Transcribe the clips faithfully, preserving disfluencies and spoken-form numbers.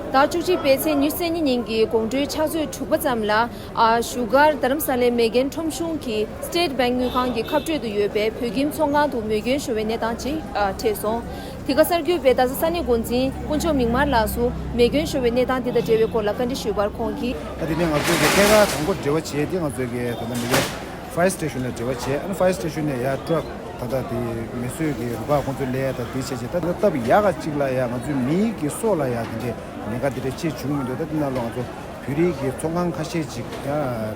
ཟླ་བཅུ་གཅིག་པའི་ཚེས་ཉི་ཤུ་རྩ་གཉིས་ཉིན་གྱི་དགོང་དྲོའི་ཕྱག་ཚོད་དྲུག་པ་ཙམ་ལ། ཨ། བཞུགས་སྒར་རྡ་རམ་ས་ལའི་མེ་རྐྱེན་ཁྲོམ་གཞུང་གི་སི་ཊེཊ་བྷེང་དངུལ་ཁང་གི་ཁ་སྤྲོད་དུ་ཡོད་པའི་བོད་ཁྱིམ་ཚོང་ཁང་དུ་མེ་སྐྱོན་ཤོར་བའི་གནས་སྟངས་ཅིག་ཨ། འཕྲད་སོང་། དེ་ག་གསར་འགོད་པས་རྡ་ས་ས་གནས་འགོ་འཛིན་དཀོན་མཆོག་མིག་དམར་ལགས་སུ་མེ་སྐྱོན་ཤོར་བའི་གནས་སྟངས་དེ་དང་འབྲེལ་བའི་སྐོར་ལ་བཀའ་འདྲི་ཞུས་པར། ཁོང་གིས། ད་དེ་ནས་ང་ཚོའི་གི་ཐད་ཀར་དང་པོ་འབྲེལ་བ་བྱས་ཏེ། ང་ཚོའི་གི་ད་ལྟ་མི་ཡ་ཕ་ཡར་སི་ཊེ་ཤན་ལ་འབྲེལ་བ་བྱས། ཨ་ནི་ཕ་ཡར་སི་ཊེ་ཤན་ནས་ཡར་ཊྲག་ད་ལྟ་དེ་མེ་གསོད་ཀྱི་རུ་ཁག་ཁོང་ཚོ་སླེབས། ད་དེ་བྱས་བྱས་ད་ལྟ་སྟབས་ཡག་ག་ཅིག་ལ་ཡ་ང་ཚོའི་མིའི་གི་སྲོག་ལ་ཡ་དེ་འདྲའི་ཉེན་ཁ་དེ་འདྲའི་ཅིག་བྱུང་མི་འདུག་ད་དེ་ནང་ལོགས་ང་ཚོ་བོད་རིགས་ཀྱི་ཚོང་ཁང་ཁ་ཤས་ཅིག་ཡ་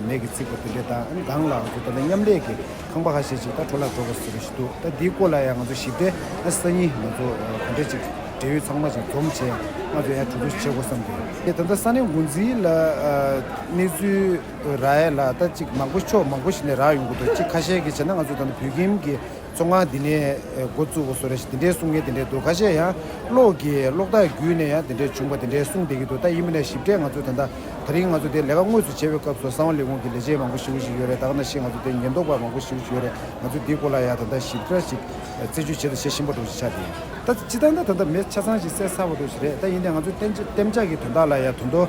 མེ་གིས་ཚིག་པ་དེ་འདྲ་དང་། ཨ་ནི་སྒང་ལ་ང་ཚོ་ད་ལྟ་མཉམ་ལས་ཀྱི་ཁང་པ་ཁ་ཤས་ཅིག་ད་འཕྲོ་བརླག་འགྲོ་བ་ཟེར་བ་ཞིག་འདུག་ད་འདིའི་སྐོར་ལ་ཡང་ང་ཚོ་ཞིབ་ཕྲ་ཨ་སང་ཉིན་ང་ཚོ་ག་འདྲ་ཅིག་འབྲེལ་ཡོད་ཚང་མ་ཅིག་འཛོམས་བྱས་ང་ཚོ་ཡང་གྲོས་བསྡུར་བྱེད་དགོས་བསམ་གྱི་ཡོད། དེ་ད་ལྟ་ས་གནས་འགོ་འཛིན་ལ་ཨ་གནས་ཚུལ་རག་ཡ་ལ་ད་ཅིག་མང་པོ་ཕྱོགས་མང་པོ་ཞིག་ནས་རག་ཡོང་གི་འདུག་ཅིག་ཁ་ཤས་ཀྱིས་བྱས་ན་ང་ཚོ་ད་ལྟ་བོད་ཁྱིམ་གྱི་ཚོང་ཁང་འདི་ནས་འགོ་བཙུགས་པ་བཟོ་འདྲ་ཞིག་འདི་འདྲའི་གསུང་མཁན་དེ་འདྲ་འདུག་ཁ་ཤས་ཡང་གློག་གི་གློག་ཐག་བརྒྱུད་ནས་ཡང་དེ་འདྲའི་བྱུང་བ་དེ་འདྲའི་གསུངས་བསྡད་ཀྱི་འདུག་ད་ཡིན་མིན་ན་ཞིབ་ཕྲ་ང་ཚོ་ད་ལྟ་དེ་རིང་ང་ཚོ་དེ་ལས་ཀ་དངོས་སུ་བྱེད་པའི་སྐབས་སུ་གསང་བ་ལས་ཁུངས་ཀྱི་ལས་བྱེད་མང་པོ་ཞེ་པོ་ཞིག་ཡོད་རེད། ད་ག་ནང་བཞིན་ང་ཚོ་དེ་ཉེན་རྟོག་པ་མང་པོ་ཞེ་པོ་ཞིག་ཡོད་རེད། ང་ཚོ་འདིའི་སྐོར་ལ་ཡང་ད་ལྟ་ཞིབ་ཕྲ་ཞིག་རྩད་གཅོད་བྱེད་དང་བྱེད་བཞིན་པ་འདྲ་ཞིག་ཆགས་བསྡད་ཡོད། ད་སྤྱིར་བཏང་ད་ད་ལྟ་མེ་ཆ་ཚང་ཞིག་བསད་ཚར་བ་འདྲ་ཞིག་རེད། ད་ཡིན་ནའི་ང་ཚོ་གཏན་གཏན་འཇགས་ཀྱི་དོན་དག་ལ་ཡང་དོན་དུ་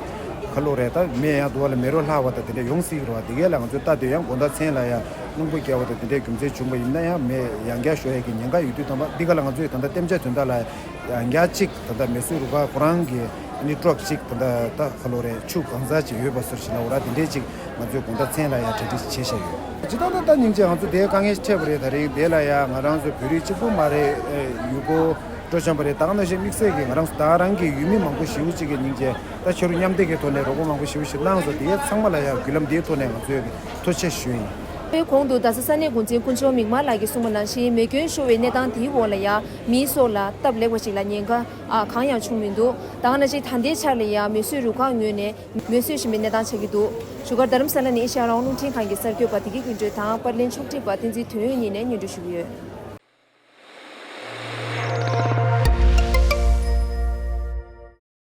ཁ་ལོ་རེད། ད་མེ་ཡང་དུ་བ་ལ་མེ་རོ་ལྷག་པ་དང་དེ་འདྲ་ཡོང་སྲིད་ཀྱི་རེད་བ། དེ་གས་ལ་ང་ཚོས་ལྟ་དུས་ཡང་དགོང་དག་མཚན་ལ་ཡང་རླུང་བུ་རྒྱག་པ་དང་དེ་འདྲའི་རྒྱུ་མཚན་བྱུང་བ་ཡིན་ན་ཡང་མེ་ཡང་བསྐྱར་ཤོར་ཡས་ཀྱི་ཉེན་ཁ་ཡོད་དུས་ཙམ་པ་འདི་ག་ལ་ང་ཚོས་ད་ལྟ་གཏན་འཇགས་དོན་དག་ལ་ཡང་བསྐྱར་གཅིག་ད་ལྟ་མེ་གསོད་རུ་ཁག་ཁོ་རང་གི་ཨ་ནི་ཊྲག་གཅིག་ད་ལྟ་ད་ཁ་ལོ་རེད་ཆུ་གང་ཚ་ཅིག་ཡོད་པ་སོར་ཞིག་ལ་འོ་ར་དེ་འདྲས་ཅིག་ང་ཚོས་དགོང་དག་མཚན་ལ་ཡང་གྲ་སྒྲིག་བྱས་བཞག་ཡོད། ཇི་ལྟར་ད་ལྟ་སྙིང་རྗེ་ང་ཚོ་དེའི་དཀའ་ངལ་འཕྲད་པ་རེད། ད་རེས་དེ་ལ་ཡང་ང་རང་ཚོ་བོད་རིགས་གཅིག་པུ་མ་རེད། ཡུལ་སྐོར་སྤྲོ་འཆམ་པ་རེད། ད་ག་ནང་བཞིན་དམིགས་བསལ་གྱི་ང་རང་ཚོ་ད་རང་གི་ཡུལ་མི་མང་པོ་ཞེ་པོ་ཅིག་གི་སྙིང་རྗེ་ད་ཕྱི་རུ་མཉམ་འདེགས་ཀྱི་ཐོག་ནས་རོགས་པ་མང་པོ་ཞེ་པོ་ཞིག་གནང་སོང་། དེ་ཚང་མ་ལ་ཡང་བརྒྱུད་ལམ་འདིའི་ཐོག་ནས་ང་ཚོས་ཐུགས་རྗེ་ཆེ་ཞུ་ཡིན། པའི་གོང་དུ་རྡ་ས་ས་གནས་འགོ་འཛིན་དཀོན་མཆོག་མིག་དམར་ལགས་ཀྱིས་གསུངས་པ་ནང་བཞིན་མེ་སྐྱོན་ཤོར་བའི་གནས་སྟངས་དེའི་འོག་ལ་ཡང་མིའི་སྲོག་ལ་སྟབས་ལེགས་པ་ཞིག་ལ་ཉེན་ཁ་ཨ་གང་ཡང་བྱུང་མི་འདུག་ད་ག་ནང་བཞིན་ད་ལྟའི་ཆར་ལ་ཡང་མེ་གསོད་རུ་ཁག་ངོས་ནས་མེ་གསོད་བཞིན་པའི་གནས་སྟངས་ཆགས་ཀྱི་འདུག་བཞུགས་སྒར་རྡ་རམ་ས་ལ་ནས་ཨེ་ཤ་ཡ་རང་དབང་རླུང་འཕྲིན་ཁང་གི་གསར་འགོད་པ་བདེ་སྐྱིད་ཀུན་སྒྲོན་དང་པར་ལེན་ཕྱོགས་སྒྲིག་པ་བསྟན་འཛིན་དོན་ཡོད་གཉིས་ནས་སྙན་སྒྲོན་ཞུ་གི་ཡོད།